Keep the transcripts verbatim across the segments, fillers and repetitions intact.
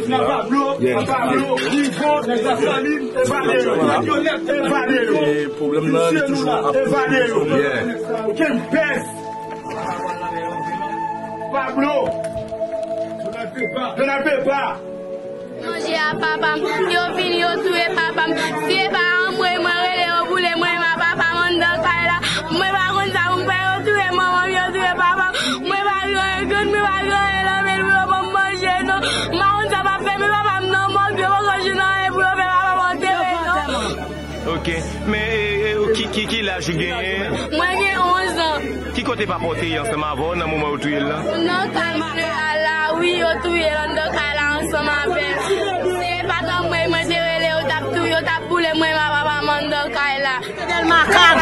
Pablo, Pablo, Yvon, Desalin, evade yo. Matyonèt, evade yo. Mesye nou la, evade yo. Okenn pès. Pablo, Jonathan Pepa. Manje a papa m, yo vini, yo touye papa m. Si e pa anmwey mwen rele, yo boule mwen, ma papa m anndan kay la. Mwen pa konn sa pou m fè, yo touye manman m, yo touye papa m. Mwen pa gen anyen, grann mwen pa gen anyen nan men l pou yo ban m manje, non. M pa konn sa m ap fè, men papa m nan mòg, yo poko jwenn anyen pou yo fè papa m antere, non. Ok. Men, e, e, ki, ki, ki laj ou genyen? Mwen gen onz an. Ki kote papa w te ye ansanm avè w nan moman yo touye l lan? Nan kay mwen a la, wi, yo touye l anndan kay la ansanm avè l. Si e pa t anmwey mwen te rele, yo t ap touye, yo t ap boule mwen, ma papa m anndan kay la. Dèlma kat,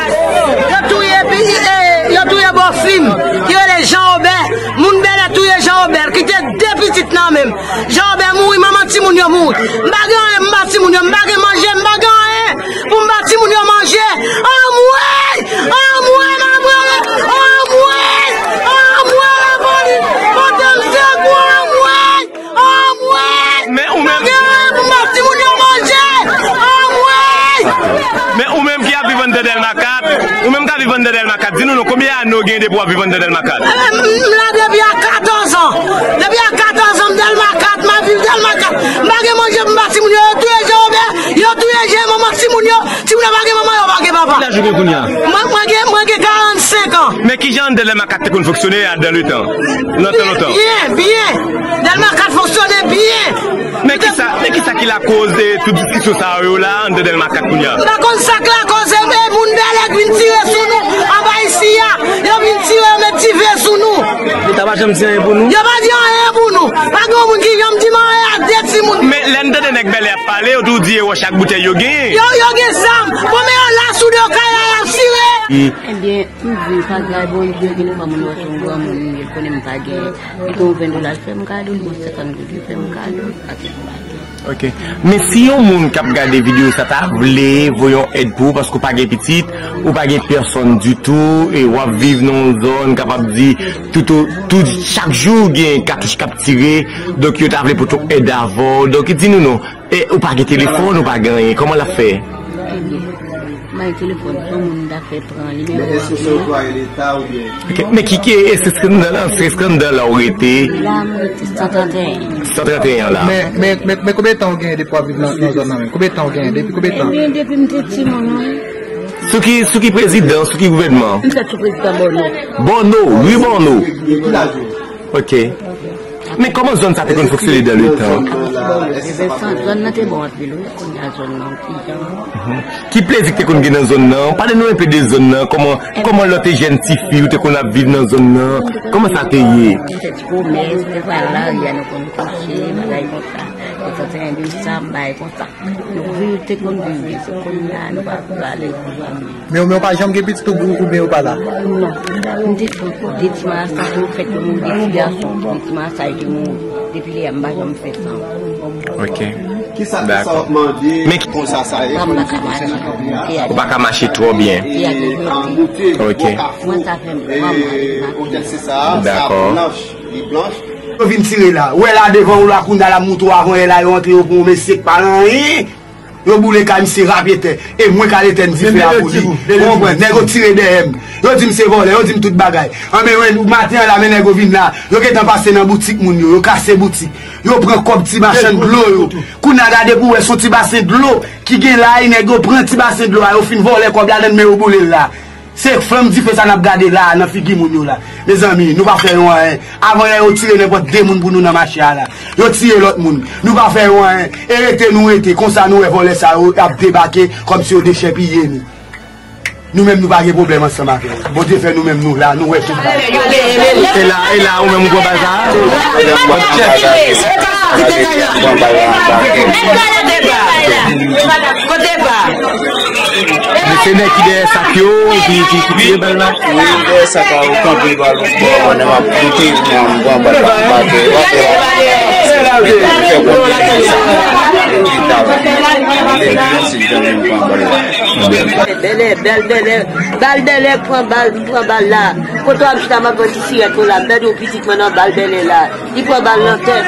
yo touye, pi, e, yo touye bòfi m, ki rele Jean Robert. Moun Bèlè touye Jean Robert, kite de pitit nan men m. Jean Robert mouri, manman timoun yo mouri. M pa gen anyen, m ba timoun yo, m pa gen manje, m pa gen anyen pou m ba timoun yo manje. Anmwey! Anmwey, anmwey! Anmwey! Anmwey, lapolis! Pote m sekou, anmwey! Anmwey! Men ou menm, m pa gen anyen pou m ba timoun yo manje! Anmwey! Men ou menm ki ap viv anndan Dèlma kat, ou menm k ap viv anndan Dèlma kat, di nou non, konbyen ane w gen depi w ap viv anndan Dèlma kat? Eh, m, m la depi a katòz an. Depi a katòz an, m Dèlma kat, m ap viv Dèlma kat. M pa gen manje pou m ba timoun yo, yo touye Jean Robert, yo touye Jean, manman timoun yo, timoun yo pa gen manman, yo pa gen papa. Ki laj ou gen kounye a? Mwen, mwen gen, mwen gen karannsenk an. Men kijan anndan Dèlma kat te konn fonksyone a, dans le temps? Nan tan lontan? Byen, byen. Dèlma kat fonksyone byen. Men kisa, men kisa ki lakoz, e, tout diskisyon sa yo la anndan Dèlma kat kounye a? M pa konn sa k lakoz, e, e moun Bèlè k vin tire sou nou anba isi a. Yo vin tire, yo met dife sou nou. Leta pa janm di anyen pou nou? Yo pa di anyen pou nou. Pa gen moun ki janm di m anyen a de timoun. Men lè n tande nèg Bèlè ap pale, yo toujou di e wòch ak boutèy yo genyen. Yo, yo gen zam. Bon, men yo la sou do kay la, y ap tire. Ebyen, m di, pa gade Bondye, gen de fwa moun wè se yon granmoun li ye, l konnen m pa genyen. Li gen yon ven dola, l fè m kado, li gen yon senkant goud, li fè m kado, pase m pa genyen. Ok. Men si yon moun k ap gade videyo sa ta vle voye yon èd pou ou, paske w pa gen pitit, ou pa gen pèsòn ditou, e w ap viv nan yon zòn, kapab di, tout, tout, chak jou gen katouch k ap tire, donk yo ta vle pote yon èd avè w, donk di nou non. E ou pa gen telefòn, ou pa gen anyen, kòman l ap fè? Ebyen, bay telefòn, se yon moun dafè pran li, men... Men èske se anplwaye leta oubyen? Ok, men ki, ki, e se skandal la, se skandal la ou rete? La, mwen rete san trannteyen. San trannteyen la. Men, men, men, men konbyen tan ou genyen depi w ap viv nan, nan zòn nan menm? Konbyen tan ou genyen? Depi konbyen tan? Ebyen, depi m te timoun, wi. Sou ki, sou ki prezidan, sou ki gouvènman? M fèt sou prezidan Bòno. Bòno, wi Bòno. Depi laj ou? Ok. Men kòman zòn sa te konn fonksyone dans le temps? Zòn nan te bon anpil, wi. Kounye a zòn nan, ki jan? Mhm. Ki plezi ki te konn gen nan zòn nan? Pale nou enpe de zòn nan. Kòman, kòman lè w te jèn tifi, ou te konn ap viv nan zòn nan? Kòman sa te ye? Nou te fè ti komès, nou te pral lari a, nou konn kouche, bagay konsa. Nou te fè de sab, bagay konsa. Nou viv, te konn viv byen, se kounye a nou pa pale pou zanmi. Men, men w pa janm gen pitit ou, ou, oubyen yo pa la? Non. M te fè de ti marasa pou yo fèt, yo mouri, de ti gason, de ti marasa yo te mouri. Depi lè a, m pa janm fè san. Ok. Kisa, kisa w ap mande? Men ki... Konsa sa ye, fò n di konsa sa ye. Ou pa ka mache twò byen. E, an moute, ok. Bò Kafou, mwen sa fè m, e, otèl se sa, sa blanch, li blanch. Yo vin tire la. Ou wè la devan ou la, kounye a la, m montre w avan yè la, yo antre, yo pran yon mesye k pa nan anyen. Yo boule kay misye rapyetè. E mwen k al etèn dife a pou li. Ou konprann? Nèg yo tire dèyè m. Yo di m se vòlè, yo di m tout bagay. Anben, maten an la, men nèg yo vin la. Yo gentan pase nan boutik moun yo. Yo kase boutik. Yo pran kòb ti machann dlo yo. Kounye a gade pou wè se yon ti basen dlo ki gen la, e nèg yo pran ti basen dlo a, yo fin vòlè kòb ladann, men yo boule l la. Se flanm dife sa n ap gade la a nan figi moun yo la. Mezanmi, nou pa fè yo anyen. Avan yè yo tire nenpòt de moun pou nou nan mache a la. Yo tiye lòt moun. Nou pa fè yo anyen. E rete nou rete. Konsa nou wè vòlè sa yo ap debake kòmsi yo dechèpiye nou. Nou menm nou pa gen pwoblèm ansanm avè yo. Bondye fè nou menm nou la, nou wè tout bagay. E la, e la, ou menm ou pran bal sa? Kote pa? Men se nèg ki dèyè sak yo, ki, ki, ki tire bal la? Wi, dèyè sak la, yo kanpe bal, bon, bon, nèg ap boute, bon, bon, bal la, bal la. Bèlè, bèl bèlè, bal bèlè, pran bal, pran bal la. Kote w ap chita, m ap vann ti sirèt ou la, bèl ou pitit mwen nan bal bèlè la. Li pran bal nan tèt.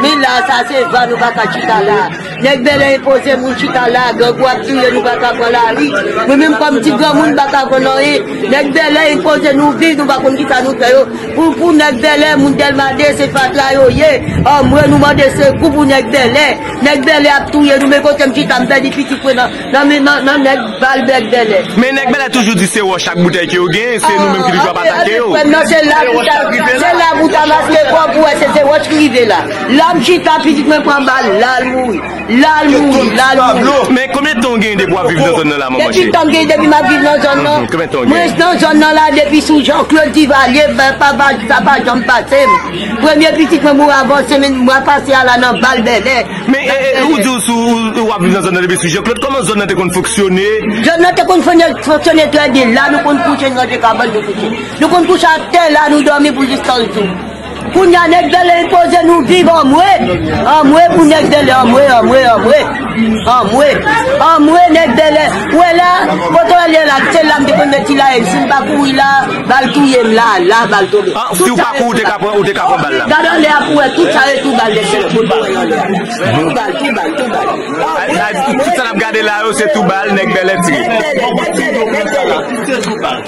Men la, sa se va, nou pa ka chita la. Nèg bèlè enpoze moun chita la, grangou ap touye nou pa ka pran lari. Nou menm kòm ti granmoun pa ka pran anyen. Nèg bèlè enpoze nou viv, nou pa konn kisa nou fè yo. Pou, pou nèg bèlè, moun Dèlma de, se fatra yo ye. Anmwe, nou mande sekou pou nèg bèlè. Nèg bèlè ap touye nou, men kote m chita, m pèdi pitit mwen nan, nan, nan, nan nèg bal nèg bèlè. Men nèg bèlè toujou di se wòch ak boutèy ke yo genyen, se nou menm ki toujou ap atake yo. Frè m nan, se la pou ta, se la pou ta maske kò w pou wè se, se wòch ki rive la. La m chita, pitit mwen pran bal, la l mouri. La l mouri, la l mouri. Men konbyen tan w genyen depi w ap viv nan zòn nan la, manman cheri? Depi tan m genyen, depi m ap viv nan zòn nan. Mhm, konbyen tan w genyen? Mwen nan zòn nan la depi sou Jean Claude Duvalier, pa, pa, pa, sa pa janm pase m. Premye pitit mwen mouri avan semèn mwa pase a la nan bal bèlè. Men, e, e, ou di w sou, ou, ou ap viv nan zòn nan depi sou Jean Claude, kòman zòn nan te konn fonksyone? Zòn nan te konn fon-, fonksyone trè byen. La, nou konn kouche, nou ranje kabann, nou kouche. Nou konn kouche atè la, nou dòmi pou jiska jou. Kounye a, nèg bèlè enpoze nou viv anmwe. Anmwe pou nèg bèlè, anmwe, anmwe, anmwe. Anmwe. Anmwe, nèg bèlè. Ou wè la, kote w ye la, se la m te konn mete la, e si m pa kouri la, bal touye m la, la, bal tonbe. Ah, si w pa kouri, ou te ka pran, ou te ka pran bal la. Gade anlè a pou wè, tout sa yo tou bal nèg bèlè, tout bal anlè a. Tou bal, tou bal, tou bal. Ay, ay, tout, tout sa n ap gade la yo, se tou bal, nèg bèlè tire.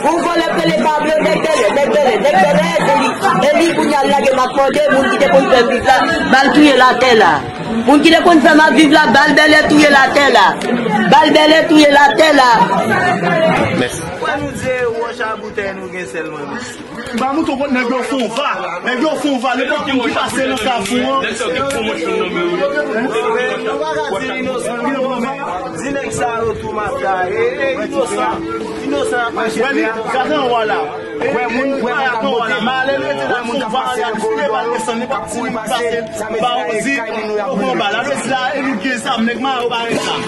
Ou vòlè pele Pablo, nèg bèlè, nèg bèlè, nèg bèlè, se li. E li, kounye a, l lage m ap mande, moun ki te konn fè m viv la, bal touye l atè la. Moun ki te konn fè m ap viv la, bal bèlè touye l atè la. Bal bèlè touye l atè la. Mèsi. Wè nou di wòch a boutèy nou gen sèlman. Ba mouton kot nèg yo fon va. Nèg yo fon va. Nenpòt moun ki pase nan kafou an. Di nèg sa yo tou mafya. E, e, inosan. Inosan ap mache. Wè li, gade anwa la. Wè moun, wè moun ap bote. Malè nou rete la, moun fon va, y ap file bal desann, li pa ti, li pa pase. Ba ou di, yo pran bal. Apre sila, e nou gen zam, nèg ma yo pa gen zam.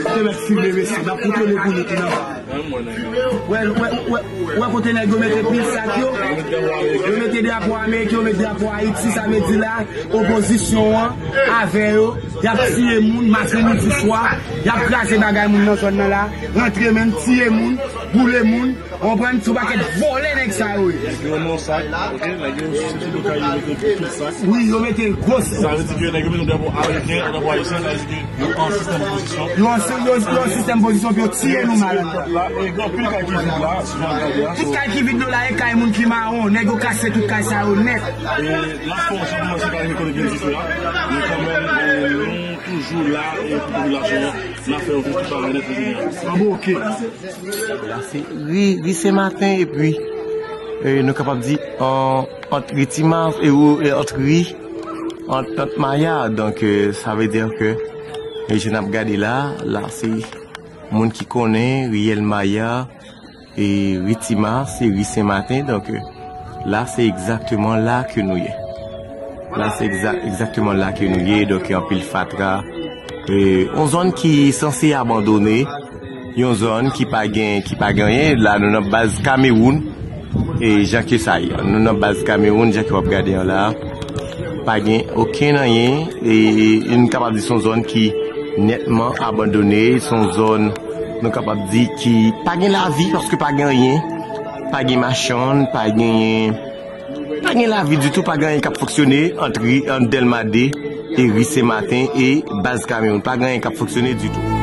Te mèt filme mesye, n ap kontwole pou nou tou nan. Wè, wè, wè, wè kote nèg yo mete pil sak yo. Yo mete drapo Ameriken, yo mete drapo Ayiti, sa vle di la, opozisyon an, avè yo, y ap tiye moun, maten, midi, swa, y ap kraze bagay moun nan zòn nan la, rantre menm, tiye moun, boule moun, konprann, se yon pakèt vòlè nèg sa yo ye. Nèg yo nan sak, ok, nèg yo sou ti bouka, yo mete pil sak. Wi, yo mete gwo sak. Sa vle di ke nèg yo mete drapo ameriken, drapo ayisyen, sa vle di ke Yo an sistèm pozisyon. Yo an si-, yo, yo an sistèm pozisyon pou yo tiye nou mal. La, e gen anpil kay ki vid la, si jan gade a. Tout kay ki vid yo la, e kay moun ki mawon. Nèg yo kase tout kay sa yo nèt. E la fòs yo kòmanse kay kote gen dife a. Men kanmenm, e, nou toujou la, e pou popilasyon an, n ap fè yo viv tout bagay nèt, enjenyè. An bon, oke. La se ri, ri Sen Maten, epi, e, nou kapab di, an, ant ri Timas, e, ou, e, ant ri, ant, ant Maya. Donk, e, sa vle di ke, e, jan n ap gade la, la se moun ki konnen riyèl Maya, e, ri Timas, e, ri Sen Maten. Donk, e, la se egzakteman la ke nou ye. La se egza-, egzakteman la ke nou ye, donk anpil fatra. E, yon zòn ki sanse abandone, yon zòn ki pa gen, ki pa gen anyen. La nou nan baz Kamewoun, e, jan ke sa ye. Nou nan baz Kamewoun, jan ke w ap gade an la. Pa gen okenn anyen, e, e nou kapab di se yon zòn ki nètman abandone, se yon zòn nou kapab di ki pa gen lavi, paske pa gen anyen, pa gen machann, pa gen Pa gen lavi ditou, pa gen anyen k ap fonksyone ant ri, ant Dèlma de e ri Sen Maten e baz Kamewoun. Pa gen anyen k ap fonksyone ditou.